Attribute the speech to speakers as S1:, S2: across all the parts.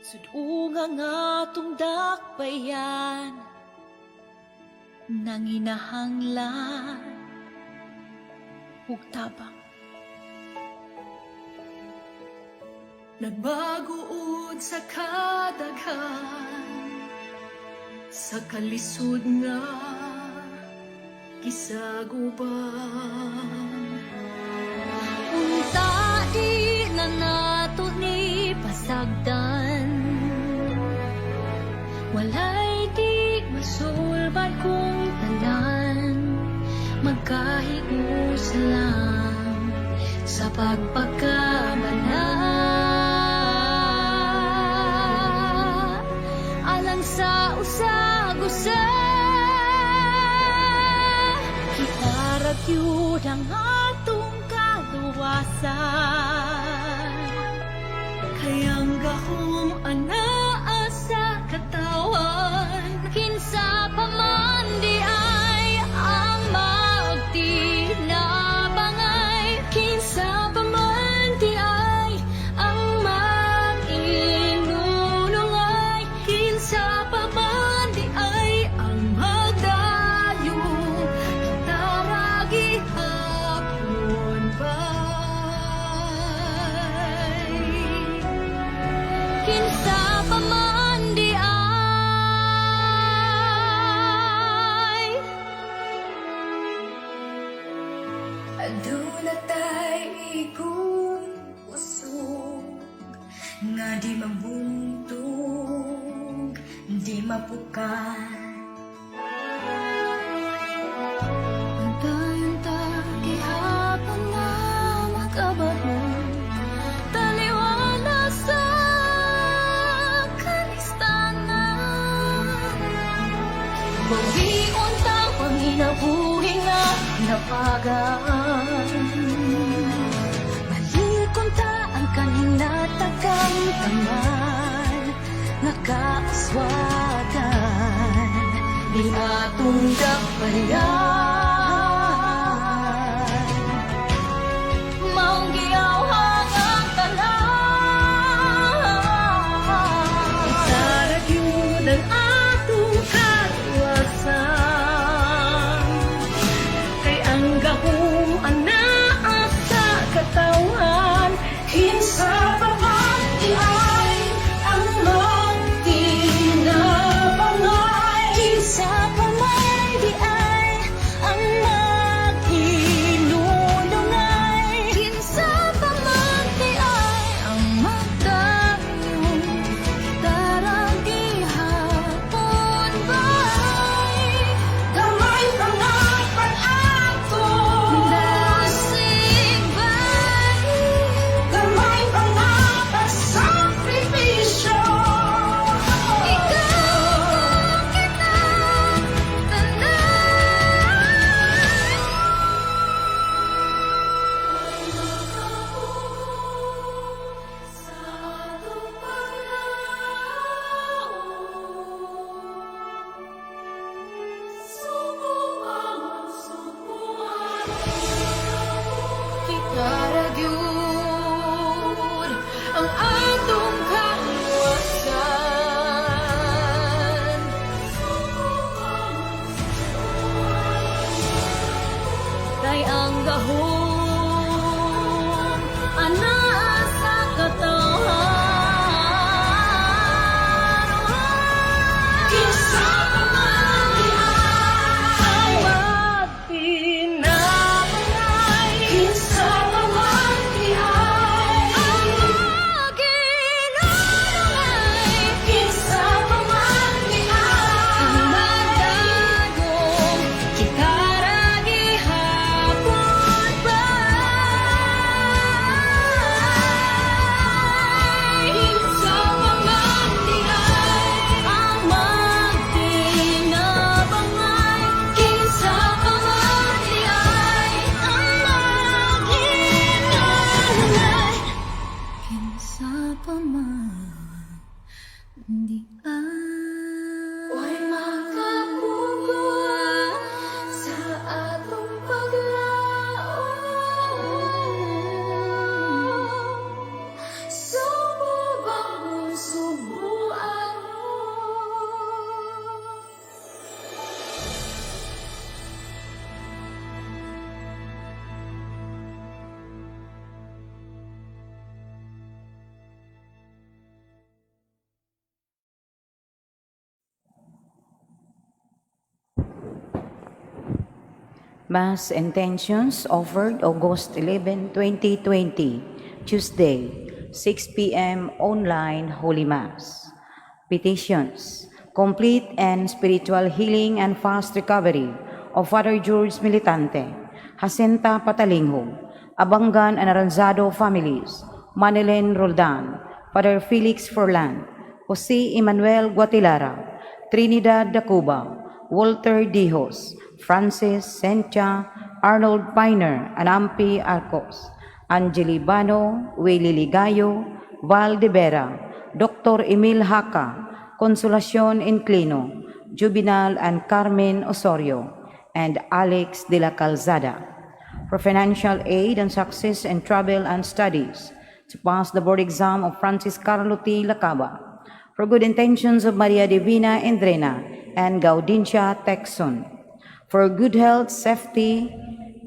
S1: Sud-unga nga atong dakbayan, nanginahanglan ug tabang.
S2: Nagbaguod sa kadaghan, sa kalisod nga gisaguban.
S1: Unta di na nato ni pasagdan. Walay di masulbad kung tanan magkahiusa lang sa pagpagkamala alang sa usag-usa. Kita ra gyud ang atong kaluwasan.
S2: Kay ang gahom anaa sa katawhan.
S1: Kinsa pa man diay ang magtinabangay? Kinsa pa man diay ang mag-inunungay?
S2: Kinsa pa man diay ang magdayo? Kita ra gihapon bay.
S1: Kinsa pa man diay?
S3: Aduna tay igong kusog nga di mabuntog, di mapukat.
S1: Antayon ta gihapon nga makabarong taliwala sa kalistanan. Bawion ta panginabuhi nga napagaan. Balikon ta ang kahinatakamtaman nga kaaswagan ni atong dakbayan. Maong giyawhang ang tanan.
S2: Kita ra gyud ang atong kaluwasan. Kay ang gahom anaa sa katawhan. Kinsa pa man diay ang magtinabangay?
S1: Kinsa pa man diay
S4: Mass intentions offered August 11, 2020, Tuesday, 6 p.m. online Holy Mass. Petitions: complete and spiritual healing and fast recovery of Father George Militante, Jacinta Patalinghog, Abangan and Aranzado families, Manilyn Roldan, Father Felix Forlan, Jose Emmanuel Guatilara, Trinidad Dacuba, Walter Dijos, Francis Sentia, Arnold Piner, Anampi Arcos, Angeli Bano, Willie Ligayo, Val de Vera, Dr. Emil Haka, Consolacion Inclino, Juvenal and Carmen Osorio, and Alex de la Calzada. For financial aid and success in travel and studies, to pass the board exam of Francis Carlo T. Lacaba. For good intentions of Maria Divina Endrena and Gaudencia Texon. For good health, safety,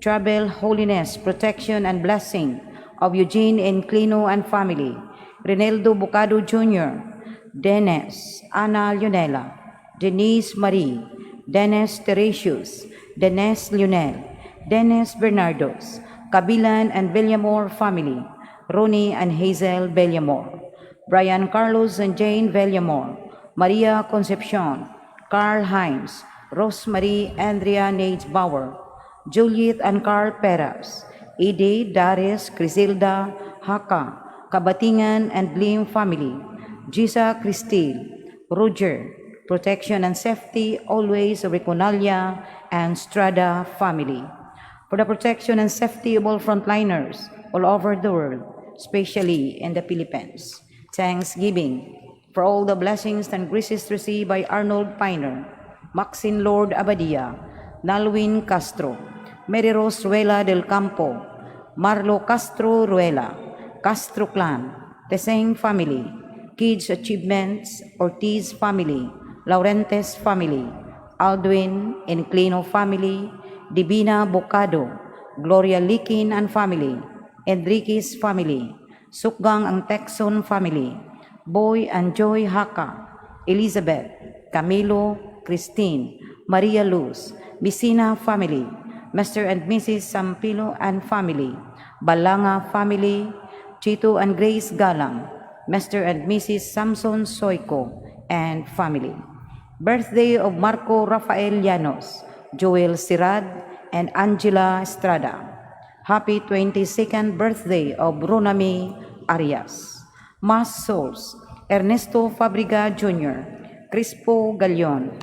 S4: travel, holiness, protection, and blessing of Eugene Enclino and family, Reneldo Bucado Jr., Dennis, Ana Leonela, Denise Marie, Dennis Teresius, Dennis Lionel, Dennis Bernardos, Kabilan and Villamor family, Ronnie and Hazel Villamor, Brian Carlos and Jane Villamor, Maria Concepcion, Carl Himes, Rosemary Andrea Nage Bauer, Juliet and Carl Perez, Edie Daris Crisilda Haka, Kabatingan and Lim family, Gisa Cristil, Roger, protection and safety always of Riconalia and Strada family. For the protection and safety of all frontliners all over the world, especially in the Philippines. Thanksgiving for all the blessings and graces received by Arnold Piner, Maxine Lord Abadia, Nalwin Castro, Mary Rose Ruela del Campo, Marlo Castro Ruela, Castro Clan, Teseng Family, Kids Achievements, Ortiz Family, Laurentes Family, Aldwin Enclino Family, Divina Bocado, Gloria Likin and Family, Enriquez Family, Sukgang ang Texon Family, Boy and Joy Haka, Elizabeth, Camilo, Christine, Maria Luz, Messina Family, Mr. and Mrs. Sampilo and Family, Balanga Family, Chito and Grace Galang, Mr. and Mrs. Samson Soyko and Family. Birthday of Marco Rafael Llanos, Joel Sirad, and Angela Estrada. Happy 22nd birthday of Ronami Arias. Mass Souls, Ernesto Fabriga Jr., Crispo Galion,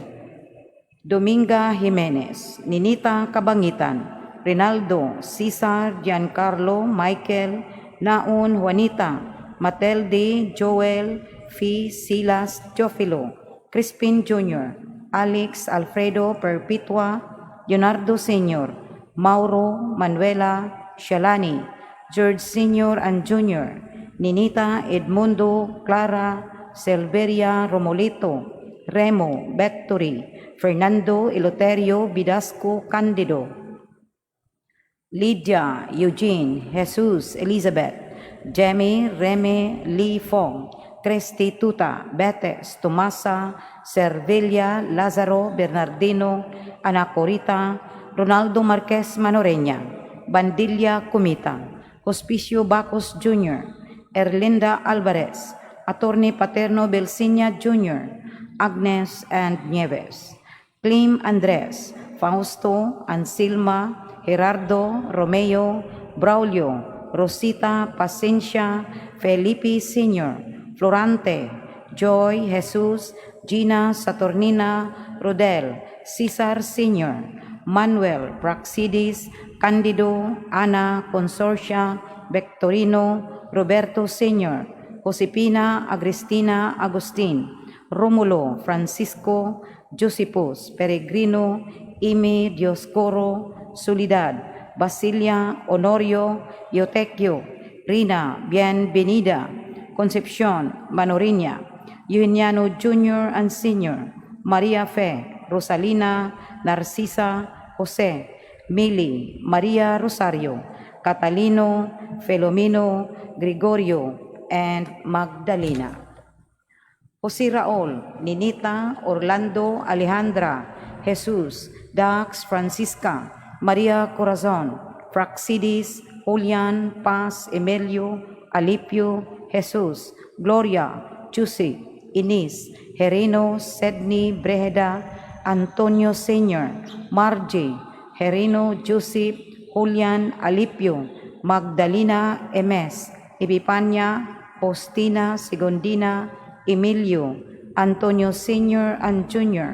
S4: Dominga Jimenez, Ninita Kabangitan, Rinaldo, Cesar, Giancarlo, Michael, Naun, Juanita, Matelde, Joel, Fee, Silas, Teofilo, Crispin Jr., Alex, Alfredo, Perpetua, Leonardo Sr., Mauro, Manuela, Shalani, George Sr. and Jr., Ninita, Edmundo, Clara, Silveria, Romolito, Remo, Victory, Fernando, Eleuterio, Vidasco, Candido, Lydia, Eugene, Jesus, Elizabeth, Jemmy, Remy, Lee Fong, Cresti Tuta, Betes, Tomasa, Servilla, Lazaro, Bernardino, Anacorita, Ronaldo Marquez Manoreña, Bandilla Comita, Hospicio Bacos Jr., Erlinda Alvarez, Attorney Paterno Belsinia Jr., Agnes and Nieves, Clim Andres, Fausto, Ansilma, Gerardo, Romeo, Braulio, Rosita, Pacencia, Felipe Sr., Florante, Joy, Jesus, Gina, Saturnina, Rodel, Cesar Sr., Manuel, Praxidis, Candido, Ana, Consorcia, Victorino, Roberto Sr., Josepina, Agristina, Agustin, Romulo, Francisco, Josepus, Peregrino, Ime, Dioscoro, Soledad, Basilia, Honorio, Eutecchio, Rina, Bienvenida, Concepcion, Manorinia, Eugeniano Jr. and Sr., Maria Fe, Rosalina, Narcisa, Jose, Mili, Maria Rosario, Catalino, Felomino, Gregorio, and Magdalena. Jose Raul, Ninita, Orlando, Alejandra, Jesus, Dax, Francisca, Maria Luisa, Manuel, Maria Luisa, Maria Corazon, Praxidis, Julian, Paz, Emilio, Alipio, Jesus, Gloria, Chusi, Ines, Herino, Sedney, Breheda, Antonio Sr., Margie, Herino, Joseph, Julian, Alipio, Magdalena Emes, Epipania, Faustina, Segundina, Emilio, Antonio Sr. and Jr.,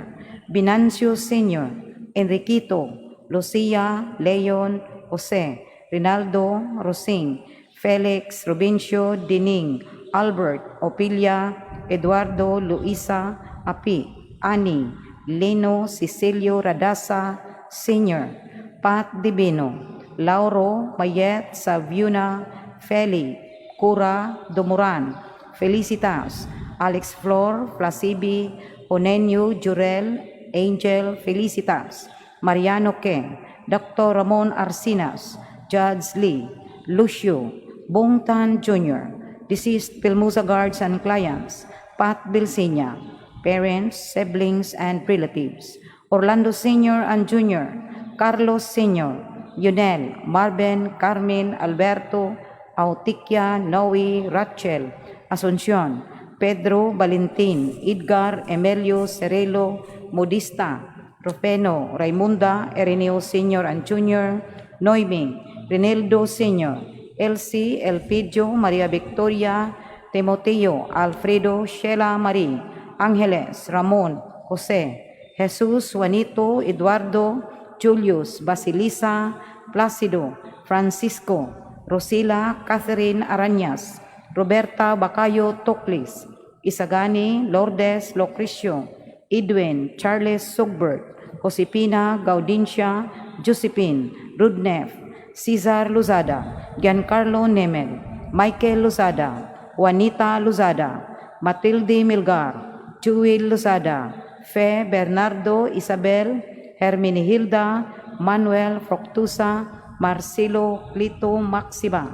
S4: Venancio Sr., Enriquito, Lucia, Leon, Jose, Rinaldo, Rosing, Felix, Robincio, Dining, Albert, Opilia, Eduardo, Luisa, Api, Ani, Lino, Cecilio, Radasa, Sr., Pat Divino, Lauro, Mayet, Saviuna, Feli, Cura, Dumuran, Felicitas, Alex Flor, Placibi, Onenio, Jurel, Angel, Felicitas, Mariano Ke, Dr. Ramon Arcinas, Judge Lee, Lucio, Bongtan Jr., deceased Pilmusa guards and clients, Pat Bilsinya, parents, siblings, and relatives, Orlando Sr. and Jr., Carlos Sr., Yunel, Marvin, Carmen, Alberto, Autikia, Noe, Rachel, Asuncion, Pedro, Valentin, Edgar, Emilio, Cerelo, Modista, Rufeno, Raimunda, Erineo Sr. and Jr., Noemi, Reneldo Sr., Elsie, Elpidio, Maria Victoria, Timoteo, Alfredo, Sheila Marie, Angeles, Ramon, Jose, Jesus, Juanito, Eduardo, Julius, Basilisa, Placido, Francisco, Rosila, Catherine Arañas, Roberta Bacayo Toclis, Isagani, Lourdes Locrisio, Edwin, Charles Sugbert, Josepina Gaudincia, Josephine, Rudnev, Cesar Luzada, Giancarlo Nemel, Michael Luzada, Juanita Luzada, Matilde Milgar, Jewel Luzada, Fe Bernardo Isabel, Herminihilda, Manuel Fructusa, Marcelo Clito Maxima,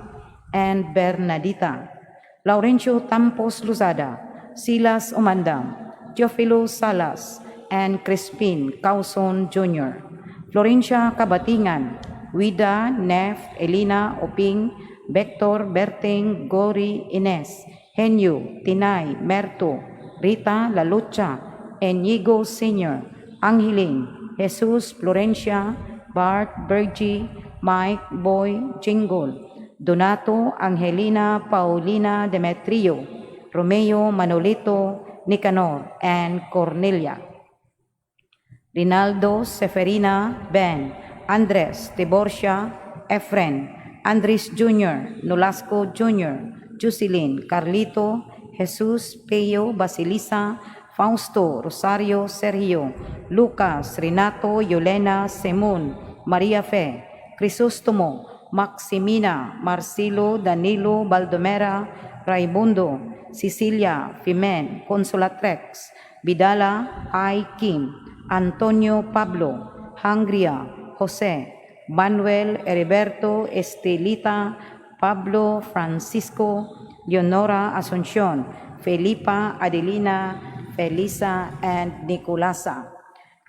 S4: and Bernadita. Laurencio Tampos Luzada, Silas Umandam, Teofilo Salas, and Crispin Causon Jr. Florencia Cabatingan, Wida, Nef, Elena, Oping, Vector, Berting, Gori, Ines, Henyo, Tinay, Merto, Rita, Lalucha, Enigo Sr., Angeline, Jesus, Florencia, Bart, Bergie, Mike, Boy, Jingle, Donato, Angelina, Paulina, Demetrio, Romeo, Manolito, Nicanor, and Cornelia. Rinaldo, Seferina, Ben, Andres, Tiborcia, Efren, Andres Jr., Nolasco Jr., Jocelyn, Carlito, Jesus, Peo, Basilisa, Fausto, Rosario, Sergio, Lucas, Renato, Yolena, Simon, Maria Fe, Crisostomo, Maximina, Marcelo, Danilo, Baldomera, Raimundo, Cecilia, Fimen, Consolatrix, Vidala, I. Kim, Antonio Pablo, Hungria, Jose, Manuel, Heriberto, Estelita, Pablo, Francisco, Leonora Asuncion, Felipa, Adelina, Felisa, and Nicolasa.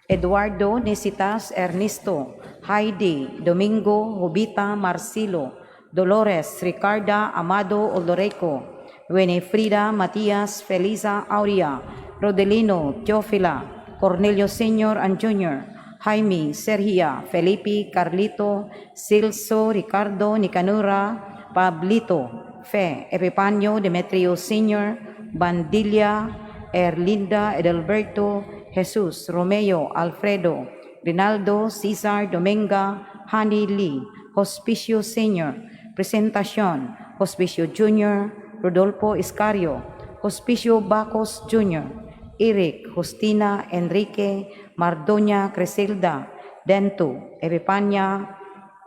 S4: Eduardo Nesitas Ernesto, Heidi, Domingo, Jubita, Marcelo, Dolores, Ricarda, Amado, Oldoreco, Winifrida, Matias, Felisa, Aurea, Rodelino, Teofila, Cornelio Sr. and Jr., Jaime, Sergia, Felipe, Carlito, Silso, Ricardo, Nicanura, Pablito, Fe, Epipanio, Demetrio Sr., Bandilia, Erlinda, Edelberto, Jesus, Romeo, Alfredo, Rinaldo, Cesar, Dominga, Honey Lee, Hospicio Sr., Presentacion, Hospicio Jr., Rodolfo Iscario, Hospicio Bacos Jr., Eric, Justina, Enrique, Mardonia, Cresilda, Dento, Epipania,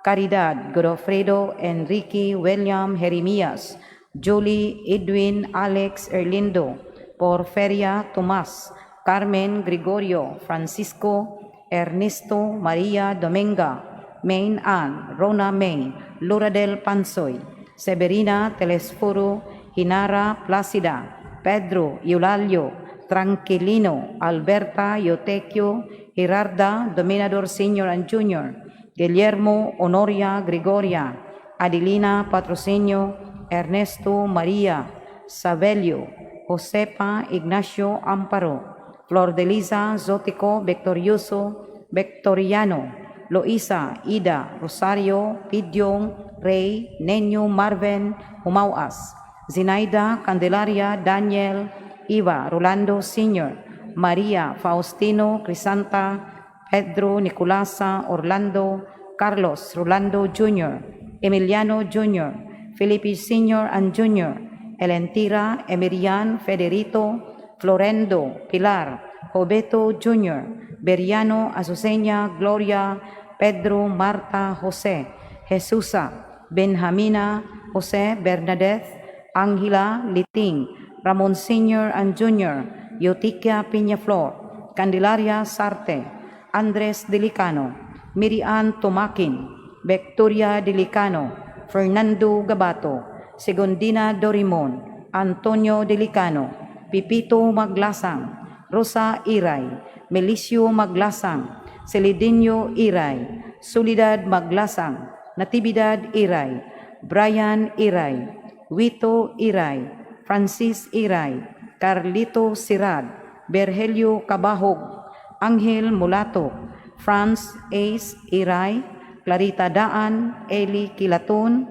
S4: Caridad, Godofredo, Enrique, William, Jeremias, Julie, Edwin, Alex, Erlindo, Porferia, Tomas, Carmen, Gregorio, Francisco, Ernesto, Maria, Dominga, Main Ann, Rona May, Loradel Pansoy, Severina, Telesforo, Hinara, Placida, Pedro, Eulalio, Tranquilino, Alberta, Yotequio, Gerarda, Dominador Sr. and Jr., Guillermo, Honoria, Gregoria, Adelina, Patrocinio, Ernesto, Maria, Savelio, Josepa, Ignacio, Amparo, Flor de Lisa, Zotico, Victorioso, Victoriano, Loisa, Ida, Rosario, Pidyong, Ray, Nenyo, Marvin, Humawas, Zinaida, Candelaria, Daniel, Eva, Rolando Sr., Maria, Faustino, Crisanta, Pedro, Nicolasa, Orlando, Carlos, Rolando Jr., Emiliano Jr., Felipe Sr. and Jr., Elentira, Emirian, Federico, Florendo, Pilar, Jobeto Jr., Beriano, Azucena, Gloria, Pedro, Marta, Jose, Jesusa, Benjamina, Jose, Bernadette, Angela, Liting, Ramon Sr. and Jr., Yotikia Peñaflor, Candelaria Sarte, Andres Delicano, Mirian Tomakin, Victoria Delicano, Fernando Gabato, Segundina Dorimon, Antonio Delicano, Pipito Maglasang, Rosa Iray, Melicio Maglasang, Celidinho Iray, Soledad Maglasang, Natividad Iray, Brian Iray, Wito Iray, Francis Iray, Carlito Sirad, Berhelio Cabahog, Angel Mulato, Franz Ace Iray, Clarita Daan, Eli Kilaton,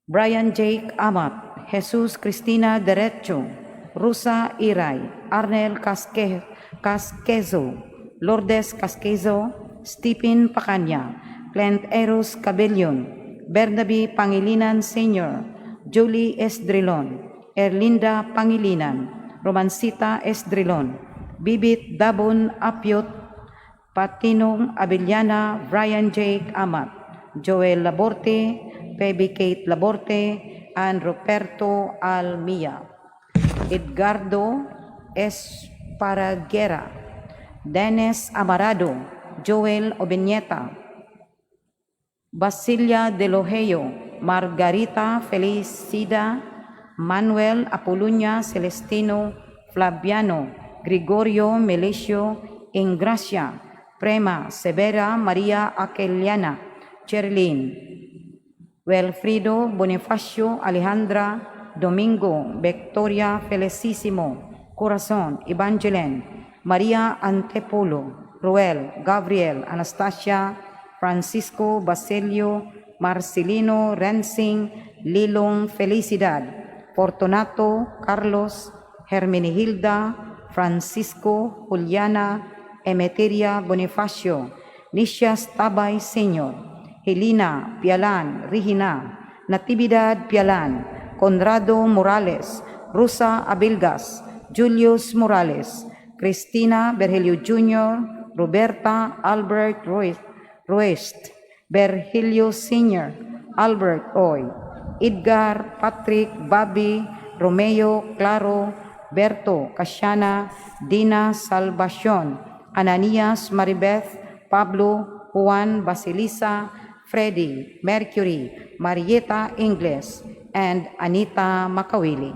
S4: Brian Jake Amat, Jesus Cristina Derecho, Rosa Iray, Arnel Casquezo, Lourdes Casquezo, Stephen Pacanya, Clint Eros Cabellion, Bernabe Pangilinan Sr., Julie Esdrilon, Erlinda Pangilinan, Romancita Esdrilon, Bibit Dabon Apyot, Patinong Abellana, Brian Jake Amat, Joel Laborte, Phoebe Kate Laborte, and Roberto Almia. Edgardo Esparraguera, Dennis Amarado, Joel Obeñeta, Basilia de Loheo, Margarita Felicida, Manuel Apoluña, Celestino Flaviano, Gregorio Melesio, Ingracia, Prema, Severa, Maria Aqueliana, Cherlin, Wilfrido Bonifacio, Alejandra, Domingo, Victoria Felicísimo, Corazon, Evangeline, Maria Antepolo, Ruel, Gabriel, Anastasia, Francisco, Basilio, Marcelino, Rensing, Lilong, Felicidad, Fortunato, Carlos, Hermenegilda, Francisco, Juliana, Emeteria Bonifacio, Nicias Tabay Sr., Helena Pialan, Regina, Natividad Pialan, Conrado Morales, Rosa Abilgas, Julius Morales, Cristina Berhelio Jr., Roberta Albert Ruiz, Ruest, Berhilio Sr., Albert Oy, Edgar, Patrick, Bobby, Romeo, Claro, Berto, Casiana, Dina Salvacion, Ananias, Maribeth, Pablo, Juan, Basilisa, Freddy, Mercury, Marieta Ingles, and Anita Macawili.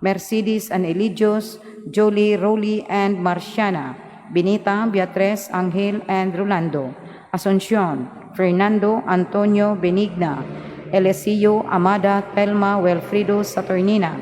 S4: Mercedes and Eligios, Jolie, Rolly, and Marciana, Benita, Beatriz, Angel, and Rolando, Asuncion, Fernando, Antonio, Benigna, Eliseo, Amada, Telma, Wilfredo, Saturnina,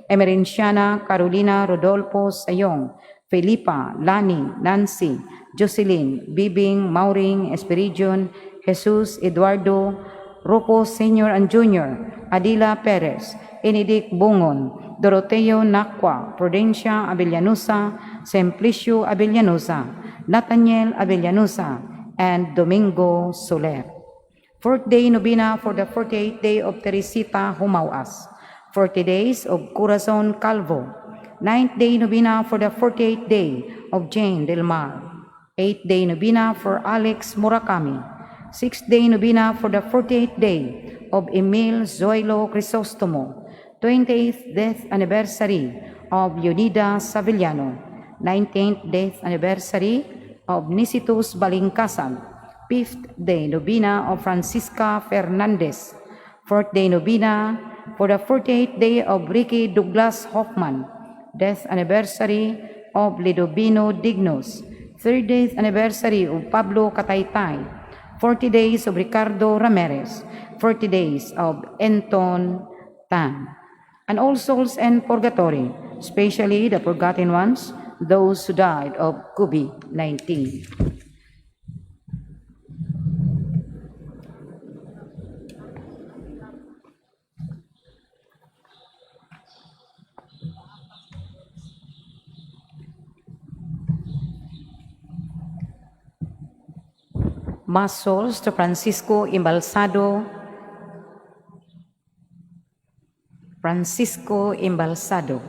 S4: Emerenciana, Carolina, Rodolfo, Sayong, Felipa, Lani, Nancy, Jocelyn, Bibing, Mauring, Esperidion, Jesus, Eduardo, Rupo Sr. and Jr., Adila Perez, Enedic Bungon, Doroteo Nakwa, Prudencia Abelianusa, Simplicio Abelianusa, Nathaniel Abelianusa, and Domingo Soler. Fourth day novena for the 48th day of Teresita Humawas. 40 days of Corazon Calvo. Ninth day novena for the 48th day of Jane Del Mar. Eighth day novena for Alex Murakami. Sixth day novena for the 48th day of Emil Zoilo Crisostomo. 28th death anniversary of Leonida Savellano. 19th death anniversary of Nisitus Balingkasan. Fifth day novena of Francisca Fernandez. Fourth day novena for the 48th day of Ricky Douglas Hoffman. Death anniversary of Lidovino Dignos. Third death anniversary of Pablo Kataytay. 40 days of Ricardo Ramirez, 40 days of Anton Tan, and all souls in purgatory, especially the forgotten ones, those who died of COVID-19. Mass souls to Francisco Embalsado, Francisco Embalsado.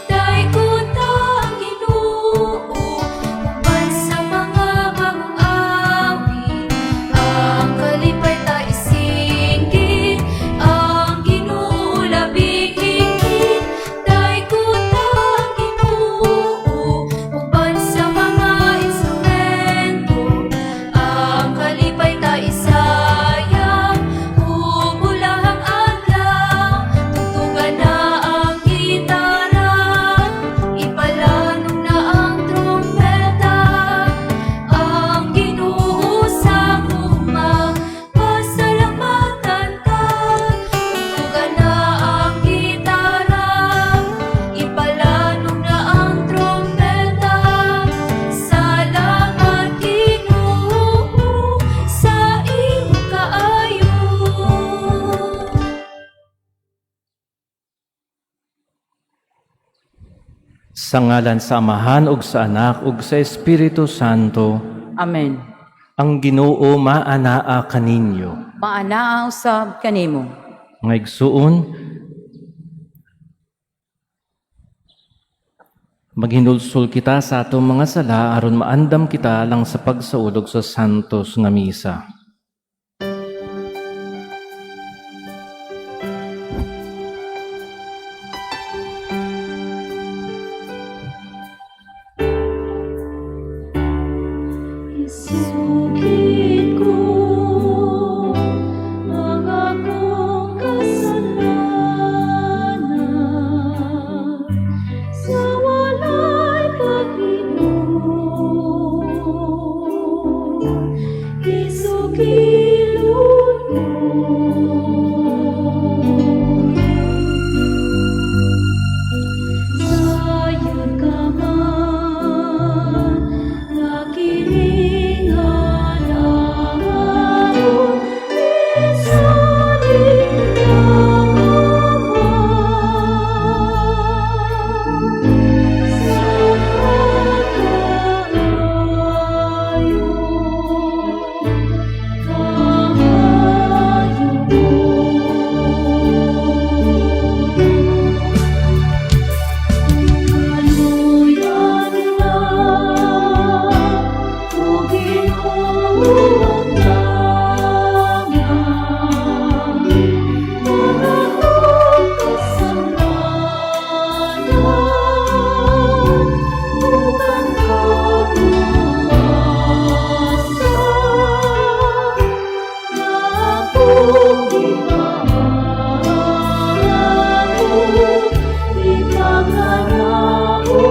S3: Daygon ang Ginoo uban sa mga bagong awit. Ang kalipay ta isinggit, ang Ginoo labing higit. Daygon ang Ginoo uban sa mga instrumento. Ang kalipay ta isayaw ug ulahang adlaw. Tugtugan na ang gitara, ipalanog na ang trumpeta. Ang Ginoo sa gugma, pasalamatan ta. Tugtugan na ang gitara, ipalanog na ang trumpeta. Salamat, Ginoo, sa imong kaayo.
S5: Sa ngalan sa Amahan ug sa Anak ug sa Espiritu Santo.
S4: Amen.
S5: Ang Ginoo maanaa kaninyo.
S4: Maanaa usab kanimo.
S5: Mga igsuon, maghinulsol kita sa atong mga sala aron maandam kita lang sa pagsaulog sa Santos nga Misa.
S1: Isugid ko ang akong kasalanan sa walay paghinuon. Isukilon ko. Sayod ka man nga kini nga akong isalig ang Ama sa kaayo, kaayo mo. Kaluyan na, o Ginoo, ang mga akong kasalanan, ug ang kaluwasan nga akong gipangako, ipanganaon mo.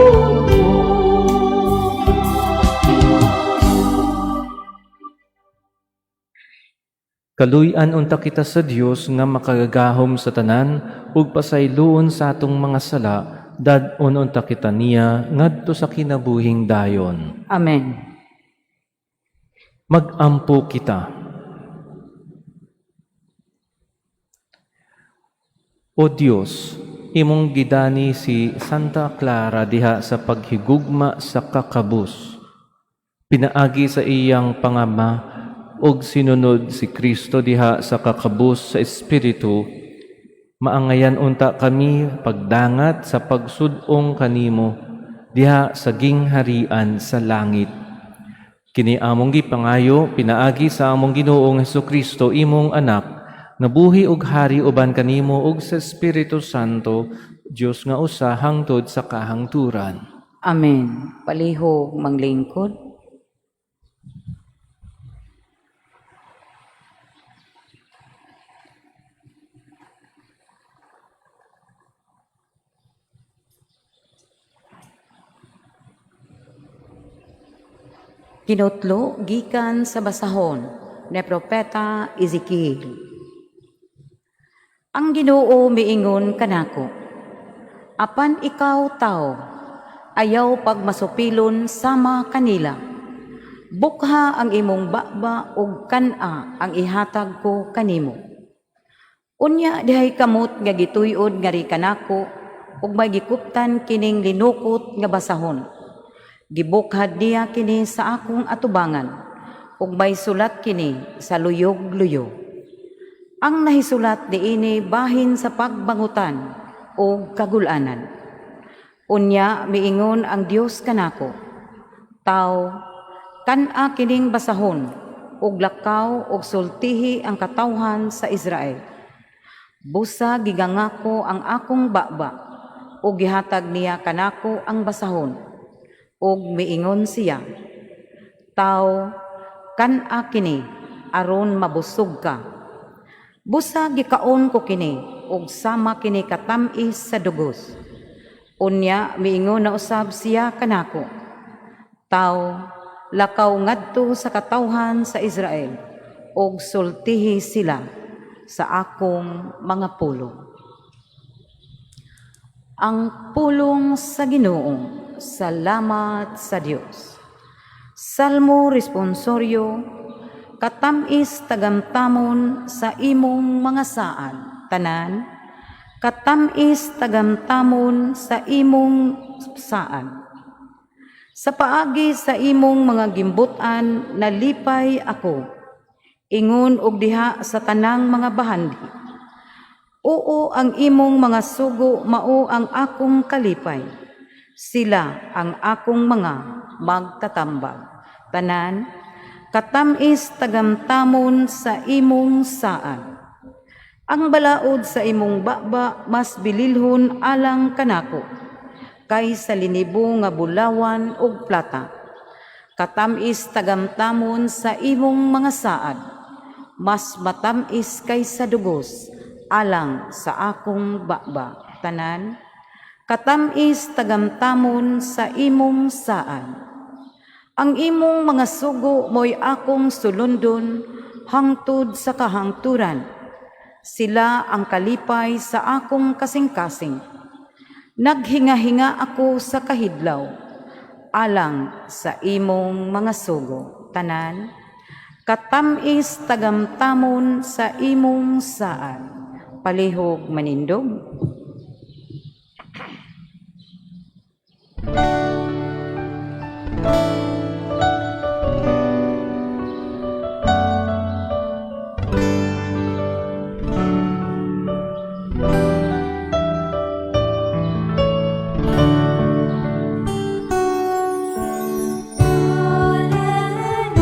S5: Kaluy-an unta kita sa Dios nga makagagahom sa tanan ug pasayloon sa atong mga sala, dad-on unta kita niya ngadto sa kinabuhing dayon.
S4: Amen.
S5: Magampo kita. O Dios, imong gidani si Santa Clara diha sa paghigugma sa kakabus. Pinaagi sa iyang pangama og sinunod si Kristo diha sa kakabus sa Espiritu, maangayan unta kami pagdangat sa pagsud-ong kanimo diha sa gingharian sa langit. Kini among gipangayo pinaagi sa among Ginoong Hesukristo, imong anak, Nabuhi og hari uban kanimo ug sa Espiritu Santo, Dios nga usa hangtod sa kahangturan.
S4: Amen. Palihog manglingkod. Kinutlo gikan sa basahon ni Propeta Ezekiel. Ang Ginoo miingon kanako, "Apan ikaw, tao, ayaw pagmasupilon sama kanila. Bukha ang imong baba ug kan-a ang ihatag ko kanimo." Unya dihay kamot nga gituyod ngari kanako ug may gikuptan kining linukot nga basahon. Gibukhad niya kini sa akong atubangan ug may sulat kini sa luyog-luyog. Ang nahisulat niini bahin sa pagbangutan ug kagulanan. Unya miingon ang Dios kanako, "Taw, kan-a kining basahon ug lakaw ug sultihi ang katawhan sa Israel." Busa gigangako ang akong baba ug gihatag niya kanako ang basahon ug miingon siya, "Taw, kan-a kini aron mabusog ka." Busa gikaon ko kini ug sama kini katam-is sa dugos. Unya miingon na usab siya kanako, "Taw, lakaw ngadto sa katawhan sa Israel ug sultihi sila sa akong mga pulong." Ang pulong sa Ginoo. Salamat sa Dios. Salmo responsorio. Katam-is tagamtamon sa imong mga saad. Tanan, katam-is tagamtamon sa imong saad. Sa paagi sa imong mga gimbutan nalipay ako. Ingon og diha sa tanang mga bahandi. Oo, ang imong mga sugo mao ang akong kalipay. Sila ang akong mga magtatambag. Tanan, katam-is tagamtamon sa imong saad. Ang balaod sa imong baba mas bililhon alang kanako kaysa linibo nga bulawan ug plata. Katam-is tagamtamon sa imong mga saad, mas matam-is kaysa dugos alang sa akong baba. Tanan, katam-is tagamtamon sa imong saad. Ang imong mga sugo mo'y akong sulundon hangtod sa kahangturan. Sila ang kalipay sa akong kasing-kasing. Naghingahinga ako sa kahidlaw alang sa imong mga sugo. Tanan, katam-is tagamtamon sa imong saad. Palihog manindog.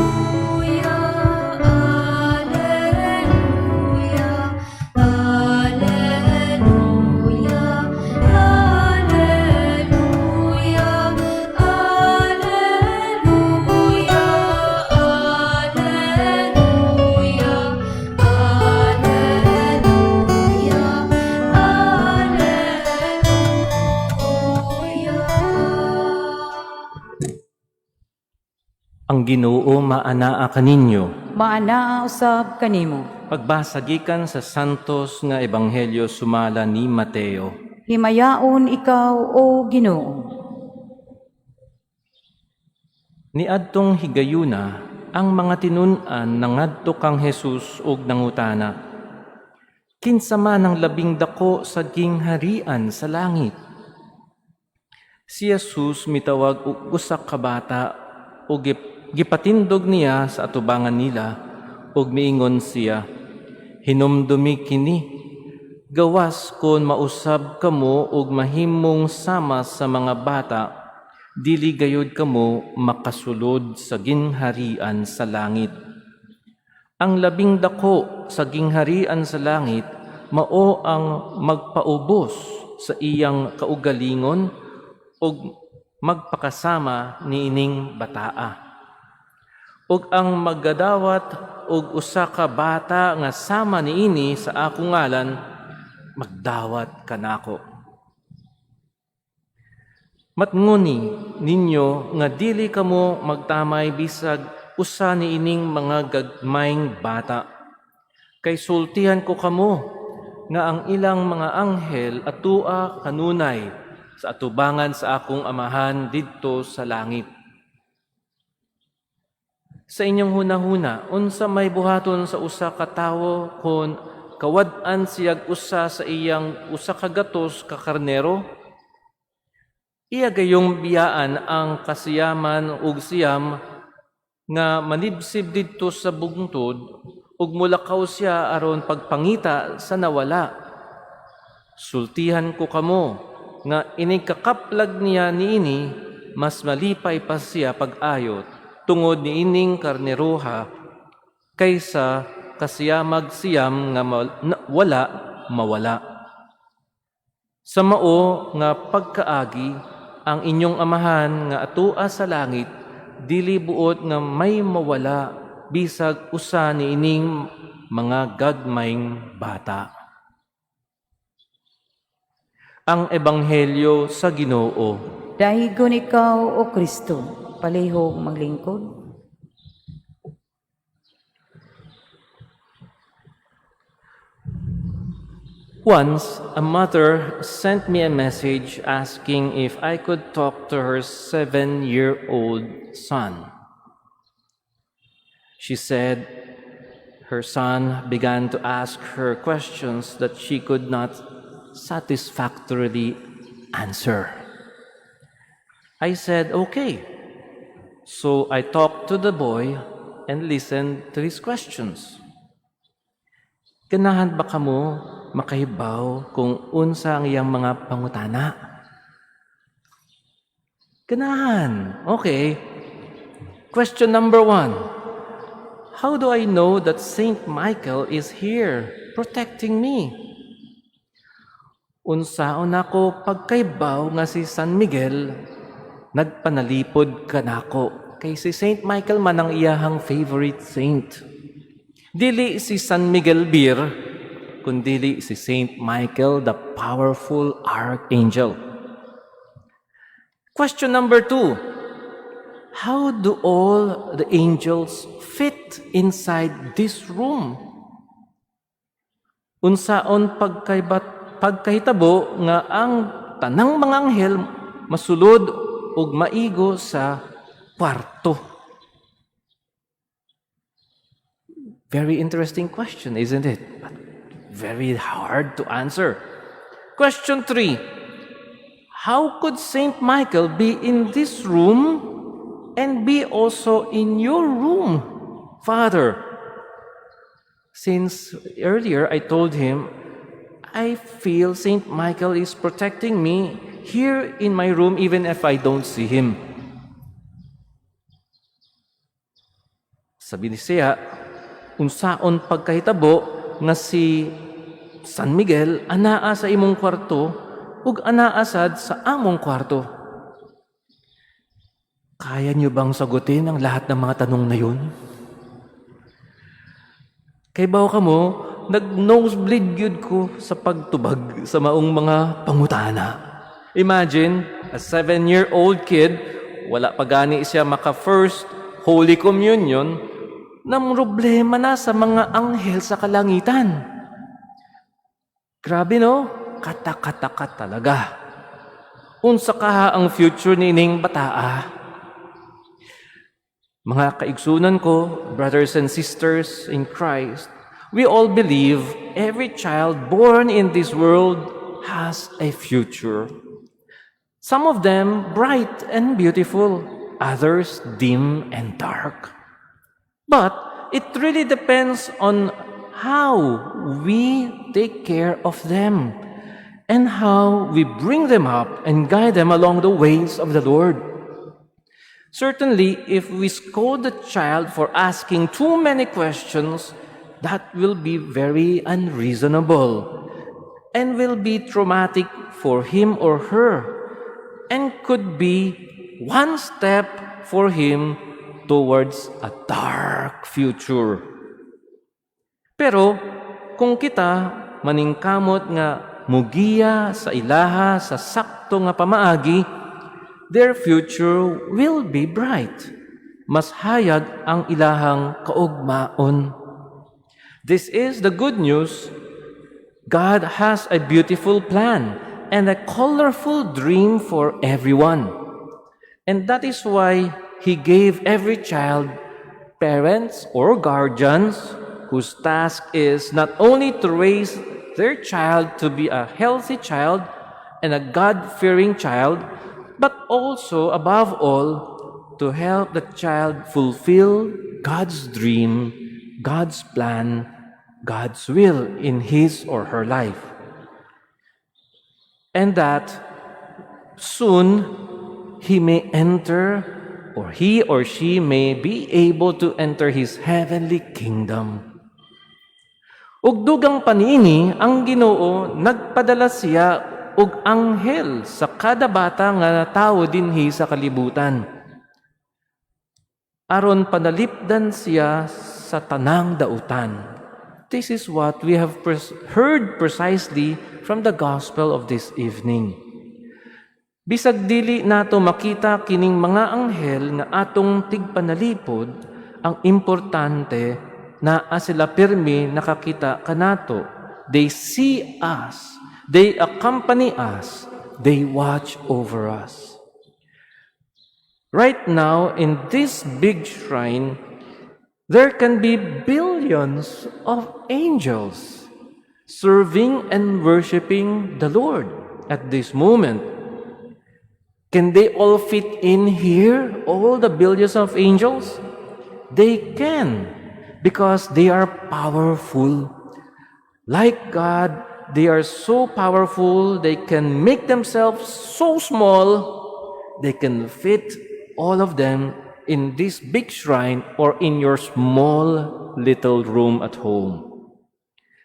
S3: Alleluia, Alleluia, Alleluia, Alleluia, Alleluia, Alleluia, Alleluia, Alleluia.
S5: Ang Ginoo maanaa kaninyo.
S4: Maanaa usab kanimo.
S5: Pagbasa gikan sa Santos nga Ebanghelyo sumala ni Mateo.
S4: Himayaon ikaw, o Ginoo.
S5: Niadtong higayuna ang mga tinun-an nangadto kang Jesus ug nangutana, "Kinsa man ang labing dako sa gingharian sa langit?" Si Jesus mitawag og usa ka bata ug gipatindog niya sa atubangan nila ug miingon siya, "Hinumdumi kini, gawas kon mausab kamo ug mahimong sama sa mga bata, dili gayud kamo makasulod sa gingharian sa langit. Ang labing dako sa gingharian sa langit mao ang magpaubos sa iyang kaugalingon ug magpakasama niining bataa. Ug ang magadawat og usa ka bata nga sama niini sa akong ngalan, magdawat kanako. Matngoni ninyo nga dili kamo magtamay bisag usa niining mga gagmayng bata. Kay sultihan ko kamo nga ang ilang mga anghel atua kanunay sa atubangan sa akong Amahan didto sa langit. Sa inyong hunahuna, unsa may buhaton sa usa ka tawo kon kawad-an siyag usa sa iyang 100 ka karnero? Iya gayong biyaan ang 99 nga manibsib didto sa bungtod ug mulakaw siya aron pagpangita sa nawala. Sultihan ko kamo nga inig kakaplag niya niini, mas malipay pa siya pag-ayo tungod niining karneroha kaysa 99 nga wala mawala. Sa mao nga pagkaagi, ang inyong Amahan nga atua sa langit dili buot nga may mawala bisag usa niining mga gagmayng bata. Ang Ebanghelyo sa Ginoo.
S4: Dahigon ikaw, O Kristo, palihog maglingkod.
S5: Once, a mother sent me a message asking if I could talk to her 7-year-old son. She said her son began to ask her questions that she could not satisfactorily answer. I said, "Okay." So I talked to the boy and listened to his questions. Ganahan ba kamo makahibaw kung unsa ang iyang mga pangutana? Ganahan. Okay. Question number 1. How do I know that Saint Michael is here protecting me? Unsaon nako pagkaibaw nga si San Miguel nagpanalipod kanako? Kay si Saint Michael man ang iyahang favorite saint. Dili si San Miguel Beer, kundili si Saint Michael, the powerful archangel. Question number 2. How do all the angels fit inside this room? Unsaon pagkahitabo nga ang tanang mga anghel masulod ug maigo sa kwarto? Very interesting question, isn't it? But very hard to answer. Question 3. How could Saint Michael be in this room and be also in your room, Father? Since earlier I told him, I feel Saint Michael is protecting me here in my room even if I don't see him. Sabi ni siya, unsaon pagkahitabo nga si San Miguel anaa sa imong kwarto ug anaa sad sa among kwarto? Kaya niyo bang sagutin ang lahat ng mga tanong na yun? Kay bawo kamo, nag-nosebleed gyud ko sa pagtubag sa maong mga pangutana. Imagine, a 7-year-old kid, wala pa gani siya maka-first Holy Communion, namroblema na sa mga anghel sa kalangitan. Grabe, no? Katakataka talaga. Unsa kaha ang future nining bataa? Mga kaigsunan ko, brothers and sisters in Christ, we all believe every child born in this world has a future. Some of them bright and beautiful, others dim and dark. But it really depends on how we take care of them and how we bring them up and guide them along the ways of the Lord. Certainly, if we scold the child for asking too many questions, that will be very unreasonable and will be traumatic for him or her and could be one step for him towards a dark future. Pero kung kita maningkamot nga mugiya sa ilaha sa sakto nga pamaagi, their future will be bright. Mas hayag ang ilahang kaugmaon. This is the good news. God has a beautiful plan and a colorful dream for everyone. And that is why He gave every child parents or guardians whose task is not only to raise their child to be a healthy child and a God fearing child, but also, above all, to help the child fulfill God's dream, God's plan, God's will in his or her life. And that soon he may enter, or he or she may be able to enter his heavenly kingdom. Ug dugang pa niini, ang Ginoo nagpadala siya og anghel sa kada bata nga tawo dinhi sa kalibutan, aron panalipdan siya sa tanang dautan. This is what we have heard precisely from the gospel of this evening. Bisag dili nato makita kining mga anghel nga atong tigpanalipod, ang importante naa sila pirmi nakakita kanato. They see us, they accompany us, they watch over us. Right now, in this big shrine, there can be billions of angels serving and worshiping the Lord at this moment. Can they all fit in here, all the billions of angels? They can, because they are powerful. Like God, they are so powerful, they can make themselves so small, they can fit all of them in this big shrine or in your small little room at home.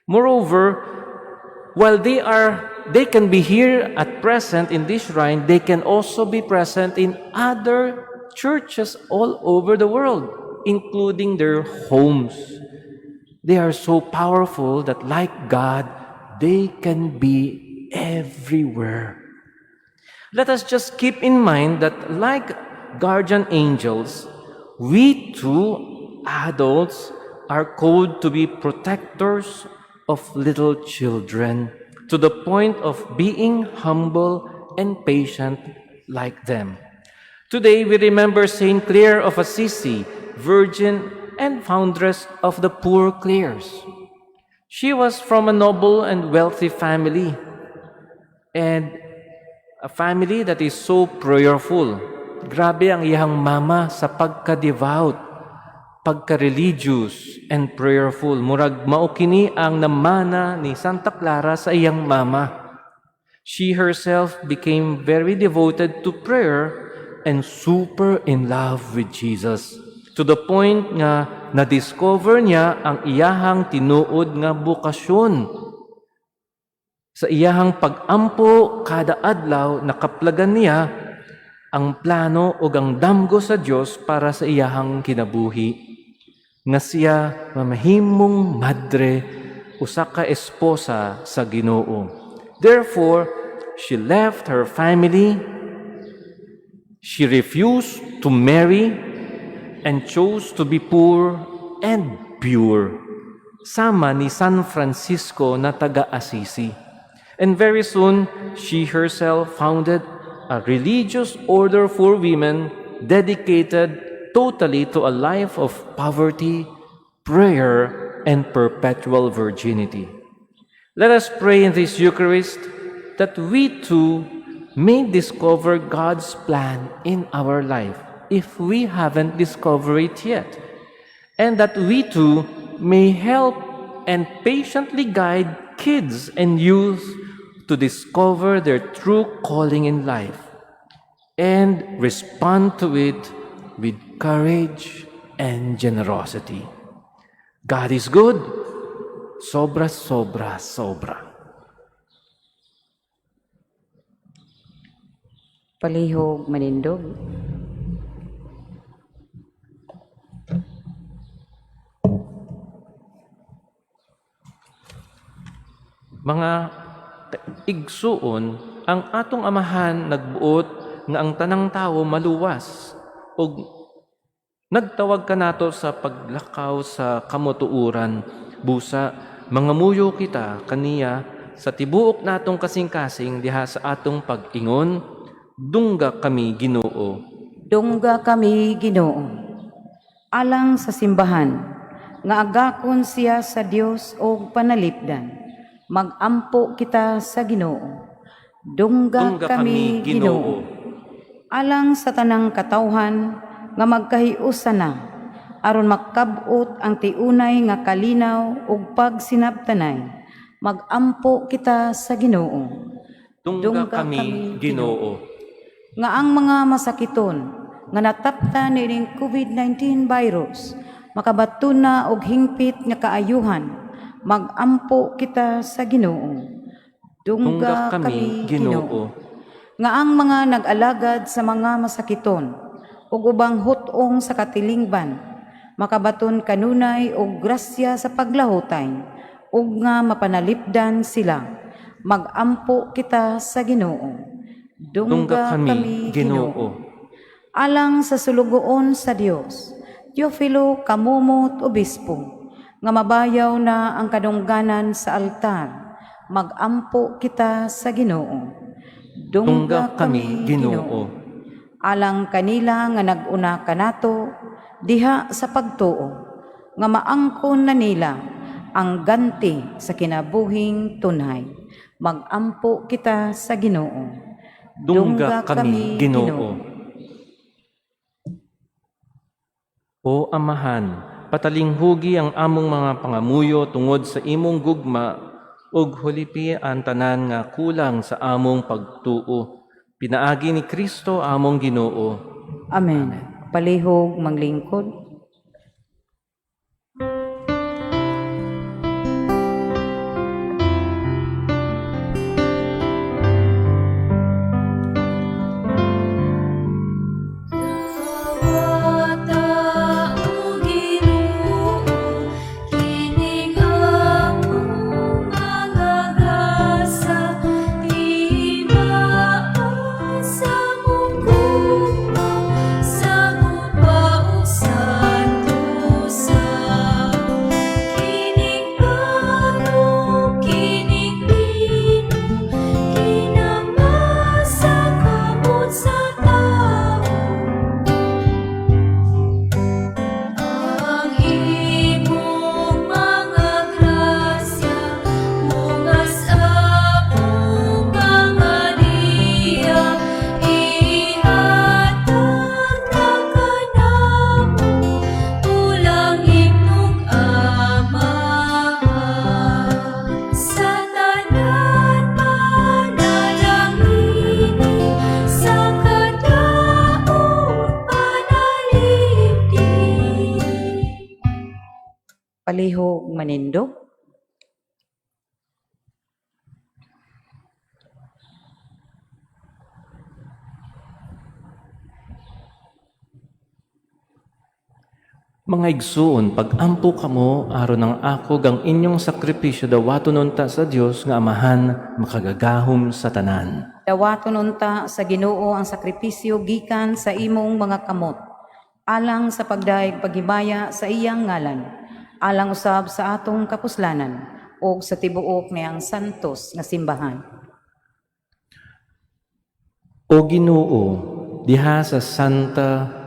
S5: Moreover, while they can be here at present in this shrine, they can also be present in other churches all over the world, including their homes. They are so powerful that, like God, they can be everywhere. Let us just keep in mind that, like guardian angels, we too, adults, are called to be protectors of little children to the point of being humble and patient like them. Today, we remember Saint Clare of Assisi, virgin and foundress of the Poor Clares. She was from a noble and wealthy family, and a family that is so prayerful. Grabe ang iyang mama sa pagka-devout, pagka-religious and prayerful. Murag mao kini ang namana ni Santa Clara sa iyang mama. She herself became very devoted to prayer and super in love with Jesus, to the point nga na-discover niya ang iyahang tinuod nga bokasyon. Sa iyahang pag-ampo kada adlaw, nakaplagan niya ang plano o ang damgo sa Dios para sa iyahang kinabuhi, nga siya mamahimong madre, usa ka esposa sa Ginoo. Therefore, she left her family, she refused to marry, and chose to be poor and pure, sama ni San Francisco na taga Assisi. And very soon, she herself founded a religious order for women dedicated totally to a life of poverty, prayer, and perpetual virginity. Let us pray in this Eucharist that we too may discover God's plan in our life if we haven't discovered it yet, and that we too may help and patiently guide kids and youth to discover their true calling in life and respond to it with courage and generosity. God is good. Sobra, sobra, sobra.
S4: Palihog manindog.
S5: Mga igsuon, ang atong Amahan nagbuot nga ang tanang tawo maluwas ug nagtawag kanato sa paglakaw sa kamutuuran. Busa mangamuyo kita kaniya sa tibuok natong kasing-kasing diha sa atong pag-ingon, dungga kami, Ginoo.
S4: Dungga kami, Ginoo. Alang sa simbahan, nga agakon siya sa Dios og panalipdan. Magampo kita sa Ginoo. Dungga,
S5: Dungga
S4: kami, Ginoo. Alang sa tanang katawhan nga magkahiusa na aron makab-ot ang tiunay nga kalinaw ug pagsinabtanay. Magampo kita sa Ginoo.
S5: Dungga kami, Ginoo.
S4: Nga ang mga masakiton nga natapta niining COVID-19 virus makabaton na og hingpit nga kaayuhan. Magampo kita sa Ginoo.
S5: Dungga kami, Ginoo.
S4: Nga ang mga nag-alagad sa mga masakiton ug ubang hut-ong sa katilingban makabaton kanunay og grasya sa paglahutay ug nga mapanalipdan sila. Magampo kita sa Ginoo.
S5: Dungga kami, Ginoo.
S4: Alang sa sulugoon sa Dios, Teofilo Kamumot Obispo, nga mabayaw na ang kadungganan sa altar, magampo kita sa Ginoo.
S5: Dungga kami, Ginoo.
S4: Alang kanila nga nag-una kanato diha sa pagtuo, nga maangkon na nila ang ganti sa kinabuhing tunhay. Magampo kita sa Ginoo.
S5: Dungga kami, Ginoo. O Amahan, patalinghugi ang among mga pangamuyo tungod sa imong gugma ug hulipi ang tanan nga kulang sa among pagtuo. Pinaagi ni Kristo among Ginoo.
S4: Amen. Palihog maglingkod.
S3: Dawata o Ginoo, kining among mga gasa, timaa sa among gugma, sa guba ug santosa. Kining plano, kining bino, kinamasa kamot sa tao. Ang imong mga grasya mungas among mga diya, ihatag na kanamo pulang imong Amahan. Sa tanan panalangini, sa kadaot panalipdi.
S4: Palihog manindog.
S5: Mga igsuon, pag-ampo kamo aron ang ako gang inyong sakripisyo dawaton unta sa Dios nga Amahan makagagahom sa tanan.
S4: Dawaton unta sa Ginoo ang sakripisyo gikan sa imong mga kamot, alang sa pagdayeg paghimaya sa iyang ngalan, alang usab sa atong kapuslanan ug sa tibuok niyang santos nga simbahan.
S5: O Ginoo, diha sa Santa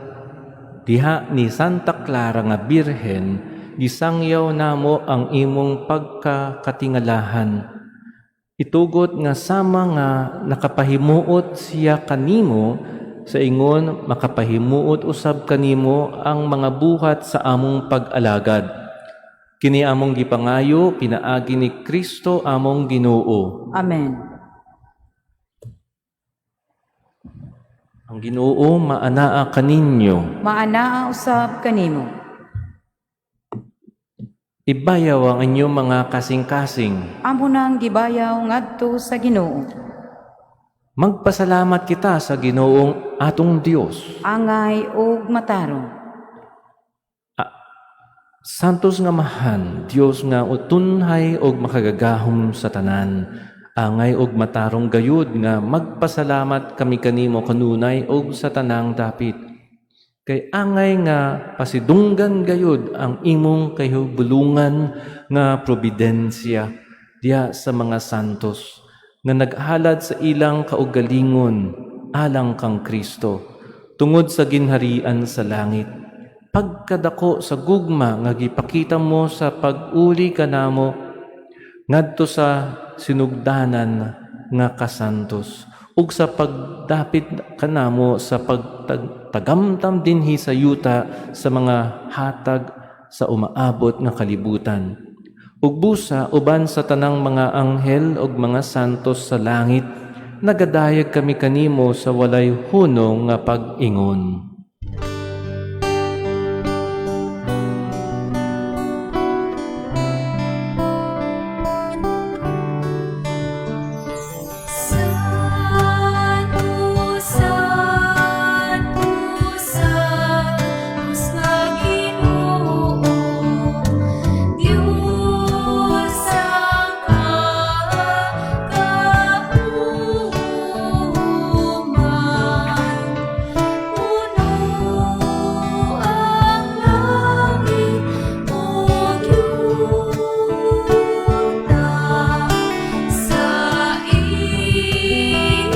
S5: diha ni Santa Clara nga Birhen, gisangyaw namo ang imong pagkakatingalahan. Itugot nga sama nga nakapahimuot siya kanimo, sa ingon makapahimuot usab kanimo ang mga buhat sa among pag-alagad. Kini among gipangayo pinaagi ni Kristo among Ginoo.
S4: Amen.
S5: Ang Ginoo maanaa kaninyo.
S4: Maanaa usab kanimo.
S5: Ibayaw ang inyong mga kasing-kasing.
S4: Amo nang gibayaw ngadto sa Ginoo.
S5: Magpasalamat kita sa Ginoong atong Dios.
S4: Angay ug matarong.
S5: Santos nga Amahan, Dios nga utunhay og makagagahom sa tanan, angay og matarong gayud nga magpasalamat kami kanimo kanunay og sa tanang dapit. Kay angay nga pasidunggan gayud ang imong kahibulungan nga providensya diha sa mga santos nga naghalad sa ilang kaugalingon alang kang Kristo tungod sa ginharian sa langit. Pagkadako sa gugma nga gipakita mo sa pag-uli kanamo ngadto sa sinugdanan nga kasantos ug sa pagdapit kanamo sa pagtagamtam dinhi sa yuta sa mga hatag sa umaabot nga kalibutan. Ug busa, uban sa tanang mga anghel ug mga santos sa langit, nagadayag kami kanimo sa walay hunong nga pag-ingon.
S3: Santo, Santo, Santos nga Ginoo, Diyos ang kakauman. Puno ang langit ug yuta sa imong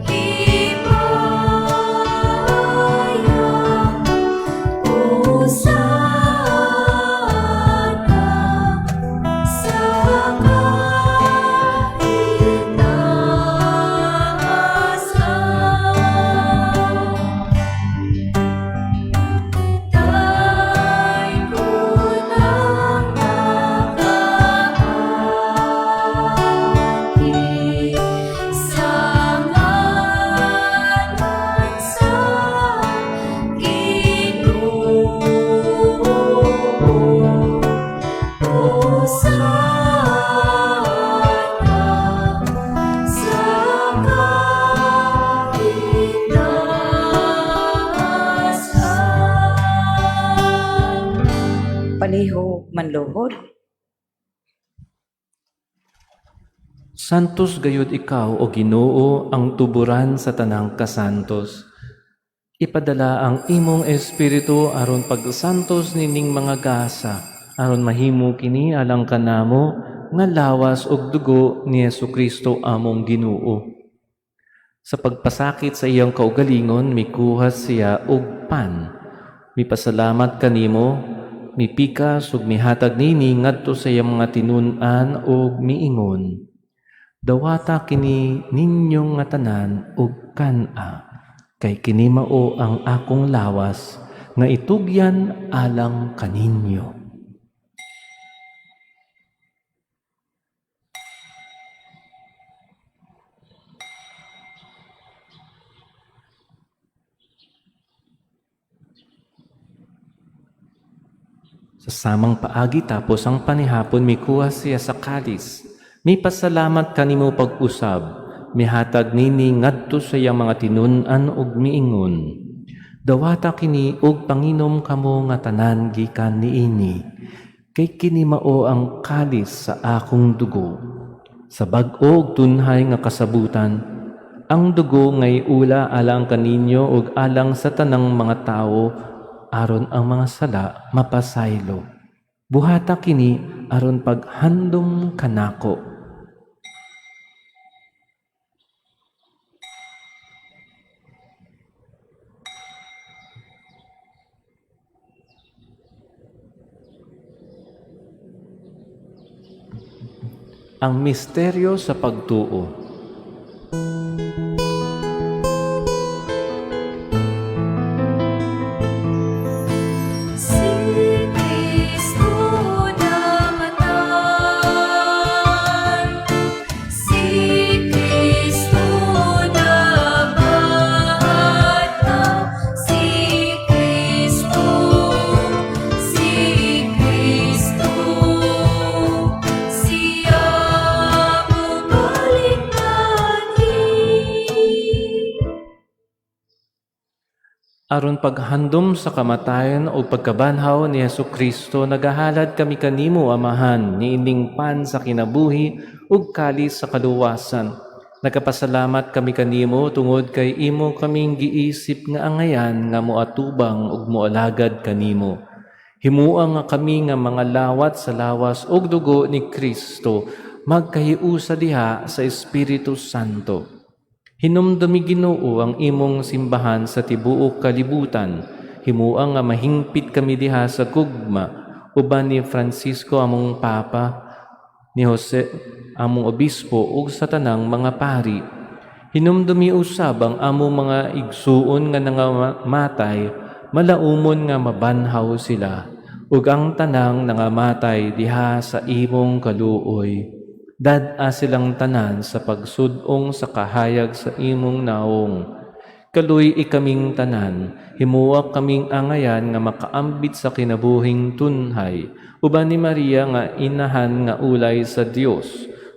S3: himaya. Hosana sa kaitaasan. Daygon ang nagaagi sa ngalan sa Ginoo. Hosana sa kaitaasan.
S4: Palihog manluhod.
S5: Santos gayud ikaw, o Ginoo, ang tuburan sa tanang kasantos. Ipadala ang imong espiritu aron pagsantos nining mga gasa, aron mahimo kini alang kanamo nga lawas ug dugo ni Hesukristo among Ginoo. Sa pagpasakit sa iyang kaugalingon, mikuha siya og pan. Mipasalamat kanimo, mipikas ug mihatag nini ngadto sa iyang mga tinun-an ug miingon: "Dawata kini ninyong nga tanan ug kan-a, kay kini mao ang akong lawas nga itugyan alang kaninyo." Sa samang paagi, tapos ang panihapon, mikuha siya sa kalis. Mipasalamat kanimo pag-usab, mihatag nini ngadto sa iyang mga tinun-an ug miingon: "Dawata kini ug panginom kamo nga tanan gikan niini, kay kini mao ang kalis sa akong dugo, sa bag-o ug tunhay nga kasabutan, ang dugo ngay ula alang kaninyo ug alang sa tanang mga tawo aron ang mga sala mapasaylo. Buhata kini aron paghandom kanako." Ang misteryo sa pagtuo.
S3: Si Kristo namatay, si Kristo nabuhi.
S5: Aron paghandom sa kamatayon o pagkabanhaw ni Hesu Kristo, nagahalad kami kanimo, Amahan, niining pan sa kinabuhi ug kalis sa kaluwasan. Nagapasalamat kami kanimo tungod kay imo kaming giisip nga angayan nga moatubang ug moalagad kanimo. Himua nga kami nga mga lawat sa lawas ug dugo ni Kristo magkahiusa diha sa Espiritu Santo. Hinumdumi, Ginoo, ang imong simbahan sa tibuok kalibutan. Himua nga mahingpit kami diha sa gugma uban ni Francisco among Papa, ni Jose among Obispo ug sa tanang mga pari. Hinumdumi usab ang among mga igsuon nga nangamatay, malaumon nga mabanhaw sila ug ang tanang nangamatay diha sa imong kaluoy. Dad-a silang tanan sa pagsud-ong sa kahayag sa imong naong. Kaluy-i kaming tanan, himua kaming angayan nga makaambit sa kinabuhing tunhay, uban ni Maria nga inahan nga ulay sa Dios,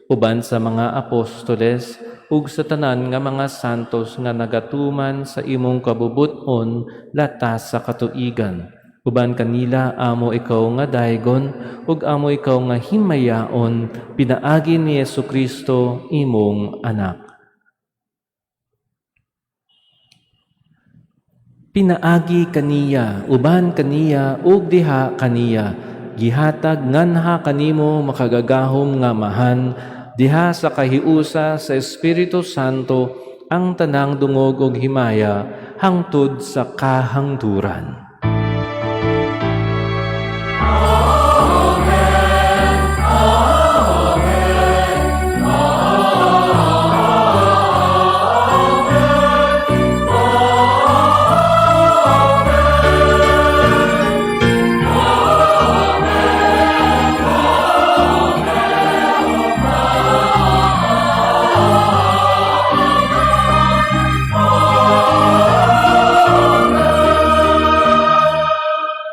S5: uban sa mga apostoles, ug sa tanan nga mga santos nga nagatuman sa imong kabubut-on latas sa katuigan. Uban kanila amo ikaw nga daygon ug amo ikaw nga himayaon pinaagi ni Hesu Kristo, imong anak. Pinaagi kaniya, uban kaniya, ug diha kaniya, gihatag nganha kanimo, makagagahom nga Amahan, diha sa kahiusa sa Espiritu Santo, ang tanang dungog ug himaya hangtod sa kahangturan.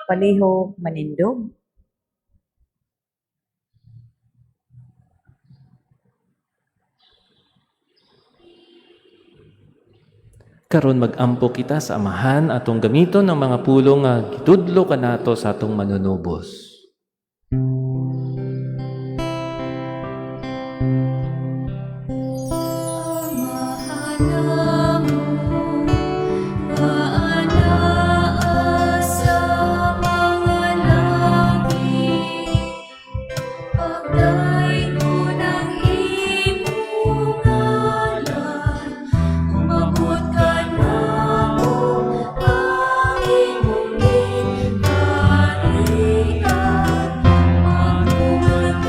S4: Palihog manindog.
S5: Karon mag-ampo kita sa Amahan, atong gamiton ang mga pulong nga gitudlo kanato sa atong Manunubos.
S3: Amahan namo nga anaa sa mga langit, Pagdaygon ang imong ngalan, Umabot kanamo ang imong gingharian, Matuman ang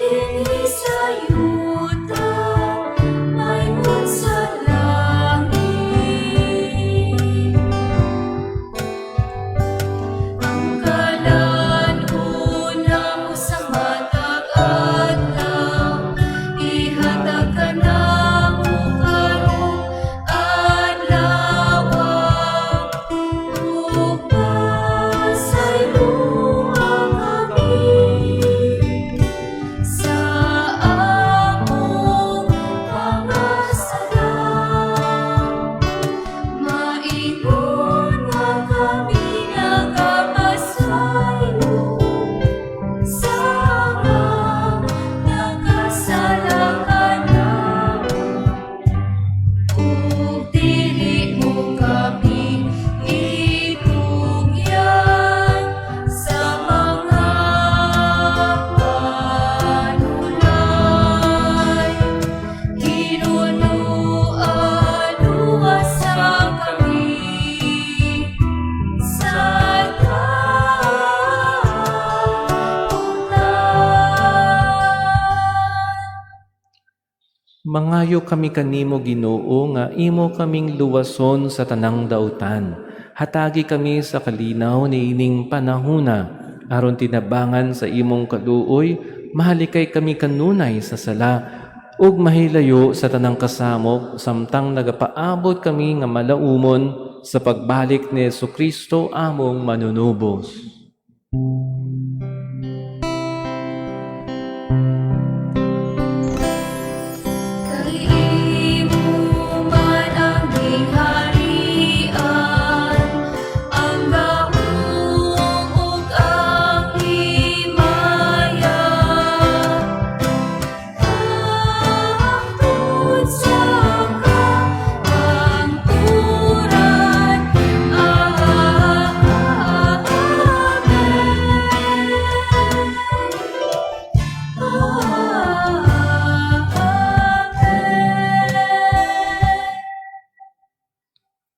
S3: dinhi sa yuta, Mahimong sa langit. Ang kalan-on namo sa matag adlaw, Ihatag kanamo karong adlaw, Ug pasayloa kami sa among mga sala, Maingon nga kami nagapasaylo sa mga nakasala kanamo. Ug dili mo kami itugyan sa mga panulay. Hinunua luwasa kami sa dautan.
S5: Mangayo kami kanimo, Ginoo, nga imo kaming luwason sa tanang dautan. Hatagi kami sa kalinaw niining panahuna aron tinabangan sa imong kaluoy, mahalikay kami kanunay sa sala ug mahilayo sa tanang kasamok samtang nagapaabot kami nga malaumon sa pagbalik ni Kristo among manunubos.
S3: Kay imo man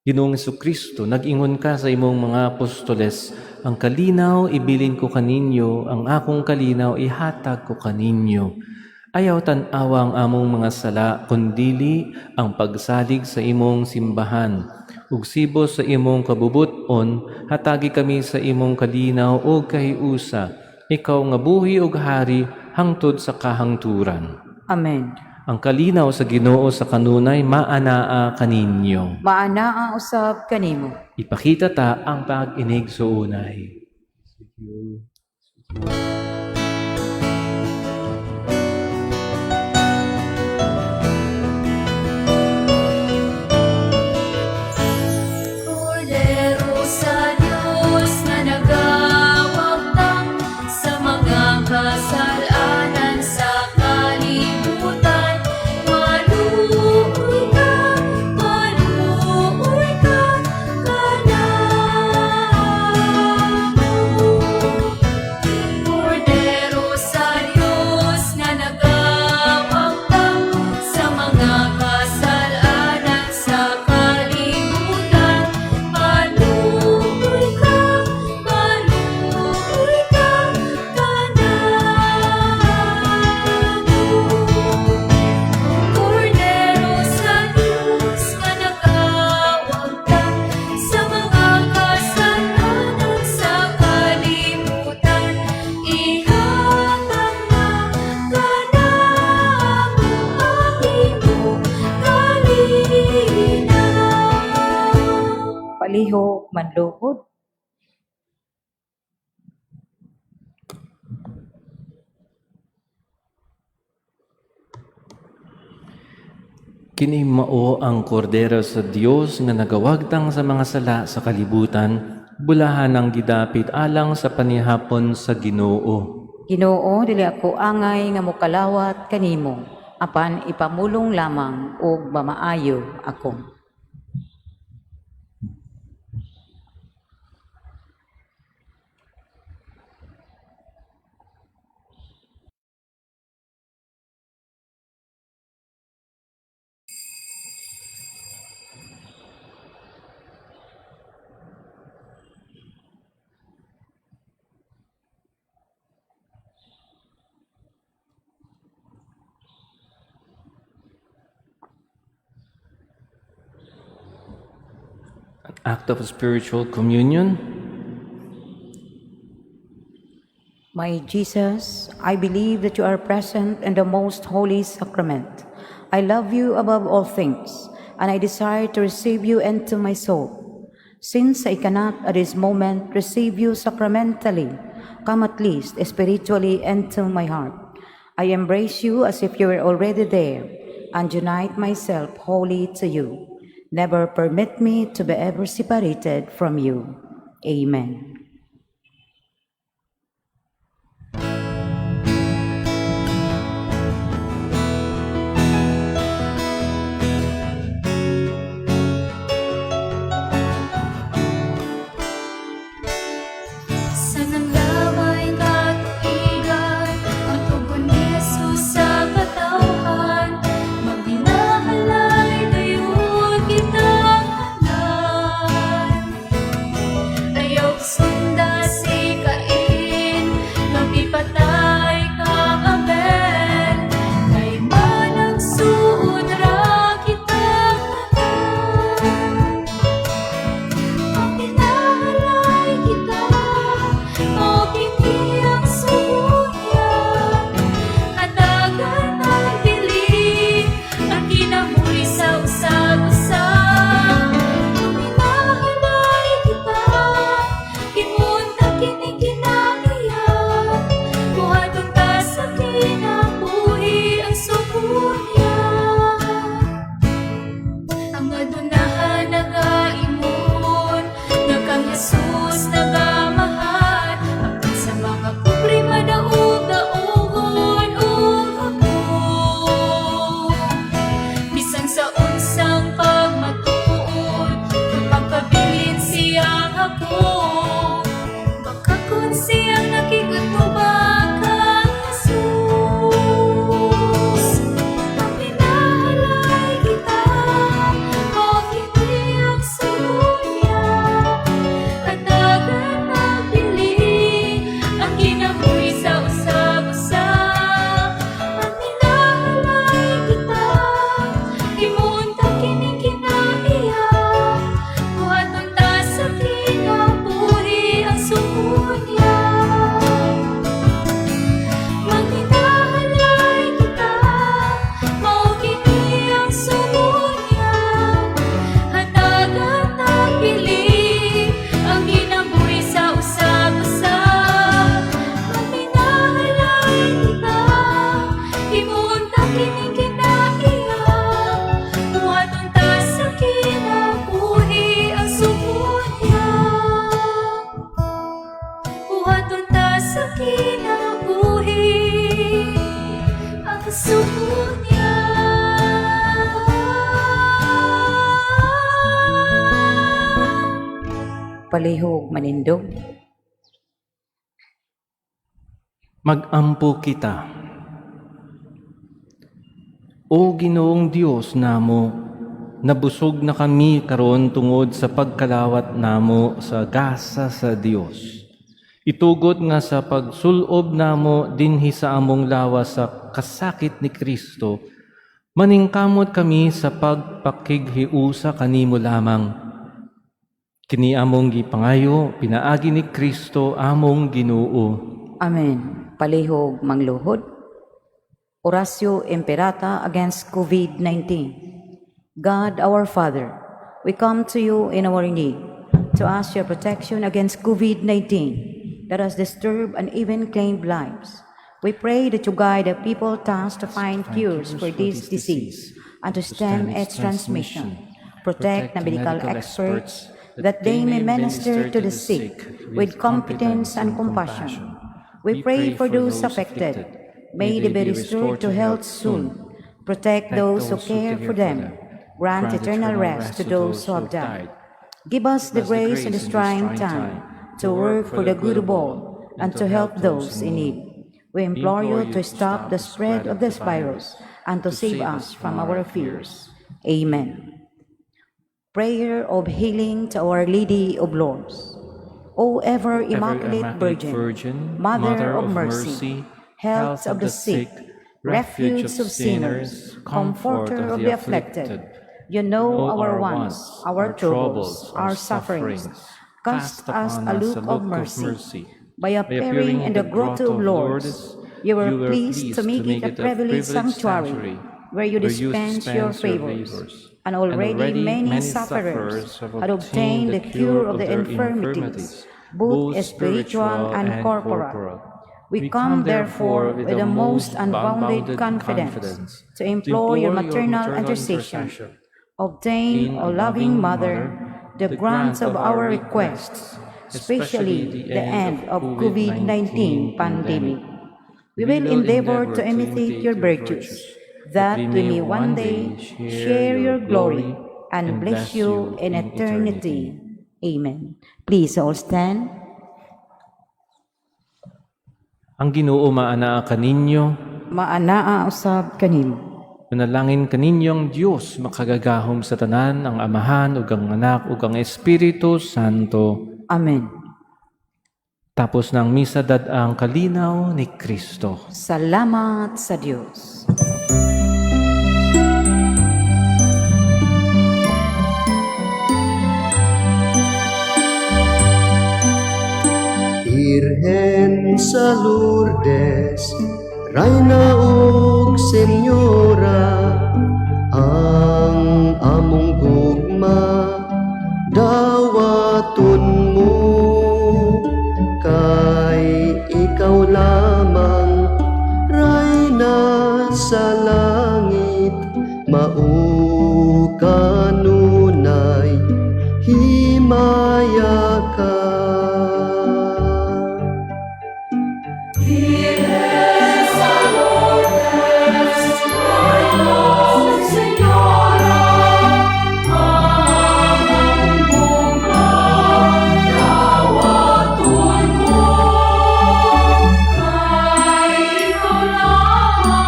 S5: Ginoong Kristo, nag-ingon ka sa imong mga apostoles, "Ang kalinaw ibilin ko kaninyo, ang akong kalinaw ihatag ko kaninyo. Ayaw tan-awa ang among mga sala, kundili ang pagsalig sa imong simbahan. Ug sibos sa imong kabubut-on, hatagi kami sa imong kalinaw ug kahiusa. Ikaw nga buhi ug hari hangtod sa kahangturan."
S4: Amen.
S5: Ang kalinaw sa Ginoo sa kanunay maanaa kaninyo.
S4: Maanaa usab kanimo.
S5: Ipakita ta ang pag-inigsuonay.
S3: Kordero sa Diyos nga nagawagtang sa mga kasalanan sa kalibutan. Maluoy ka, maluoy ka kanamo. Kordero sa Diyos nga nagawagtang sa mga kasalanan sa kalibutan. Maluoy ka, maluoy ka kanamo. Kordero sa Diyos nga nagawagtang sa mga kasalanan sa kalibutan. Ihatag na kanamo ang imong kalinaw.
S4: Palihog manluhod.
S5: Kini mao ang kordero sa Dios nga nagawagtang sa mga sala sa kalibutan, bulahan ang gidapit alang sa panihapon sa Ginoo.
S4: Ginoo, dili ako angay nga mokalawat kanimo, apan ipamulong lamang ug mamaayo ako.
S5: An act of spiritual communion.
S4: My Jesus, I believe that you are present in the most holy sacrament. I love you above all things, and I desire to receive you into my soul. Since I cannot at this moment receive you sacramentally, come at least spiritually into my heart. I embrace you as if you were already there, and unite myself wholly to you. Never permit me to be ever separated from you. Amen.
S3: Sa nanlaway katuigan, ang tugon ni Jesus sa katawhan, magbinahalay dayon kitang tanan. Ayaw.
S4: Palihog manindog.
S5: Magampo kita. O Ginoong Dios namo, nabusog na kami karon tungod sa pagkalawat namo sa gasa sa Dios. Itugot nga sa pagsulob namo dinhi sa among lawas sa kasakit ni Kristo, maningkamot kami sa pagpakighiusa kanimo lamang. Kini among gipangayo pinaagi ni Kristo among Ginoo.
S4: Amen. Palihog mangluhod. Oratio Imperata against COVID-19. God our Father, we come to you in our need to ask your protection against COVID-19 that has disturbed and even claimed lives. We pray that you guide the people tasked to find cures for this disease and to stem its transmission. Protect the medical experts that they may minister to the sick with competence and compassion. We pray for those affected. May they be restored to health soon. Protect those who care for them. Grant eternal rest to those who have died. Give us the grace in this trying time to work for the good of all and to help those in need. We implore you to stop the spread of this virus and to save us from our fears. Amen. Prayer of healing to Our Lady of Lourdes. O ever Immaculate Virgin, Mother of mercy, health of the sick, refuge of sinners, comforter of the afflicted, you know our wants, our troubles, our sufferings. Cast us a look of mercy. By appearing in the grotto of Lourdes, you were pleased to make it a privileged sanctuary where you dispense your favors. And already many sufferers had obtained the cure of their infirmities, both spiritual and corporal. We come therefore with the most unbounded confidence to implore your maternal intercession. Obtain, O loving Mother, the grant of our requests, especially the end of COVID-19 pandemic. We will endeavor to imitate your virtues, that we may one day share your glory and bless you in eternity. Amen. Please all stand.
S5: Ang Ginoo maanaa kaninyo.
S4: Maanaa usab kanimo.
S5: Manalangin kaninyo ang Dios makagagahom sa tanan, ang Amahan ug ang Anak ug ang Espiritu Santo.
S4: Amen.
S5: Tapos ng misa, dad-a ang kalinaw ni Kristo.
S4: Salamat sa Dios.
S6: Birhen sa Lourdes, Rayna ug Senyora, ang among gugma dawaton mo, kay ikaw lamang Rayna sa langit, mao kanunay himaya ka.
S1: Señora, among gugma, dawaton mo, kay ikaw lamang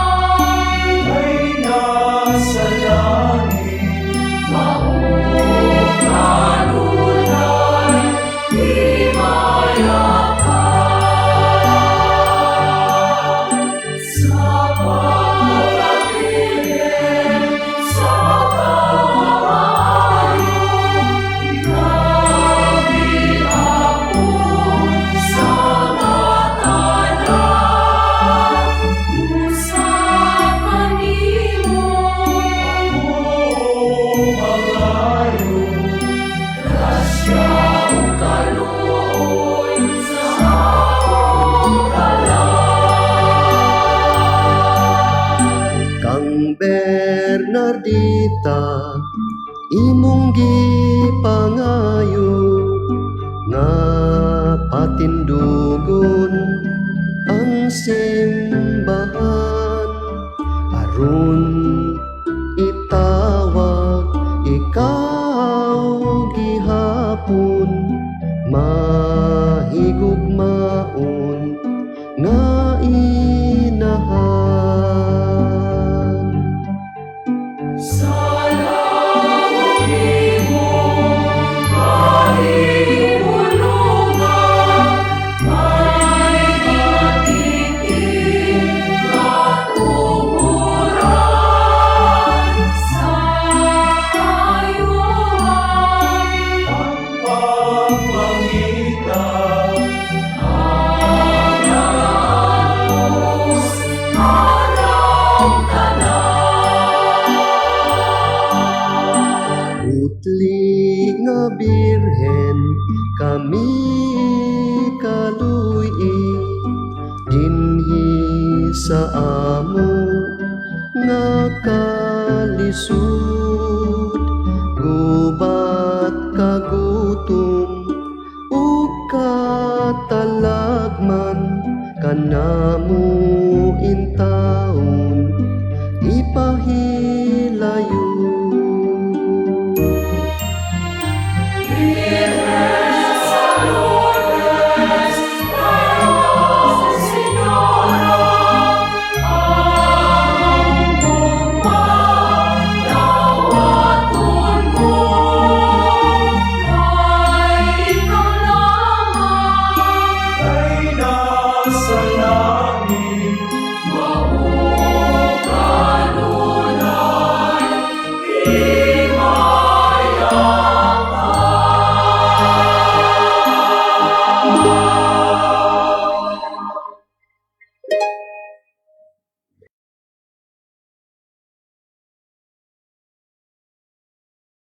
S7: Reyna sa langit,
S1: mao kanunay himaya ka. Sa pagkabilin sa pagkamaayo, ikaw giapod sa tanan. Usa kanimo,
S7: mangayo,
S1: grasya ug kaluoy sa akong kalag.
S6: Kang Bernardita, imong gipangayo nga patindugon ang simbahan aron itawag ikaw gihapon. Mahigugmaon nga inahan.
S1: Sa langit imong kahibulungan, may ginatitin katuboran sa kaayuhan.
S7: Ang pagpangita
S1: Ang nagaantos karang tanan.
S6: Putli nga Birhen, kami kaluy-i dinhi sa amo nga kalisod. Gubat, kagutom ug katalagman, kanamo intawon ipahilayo.
S1: Birhen sa Lourdes, Nuestra Señora, ang gugma dawaton ko, kay ikaw lamang
S7: Kay nasa langit.
S1: Mao kanunay himayakan.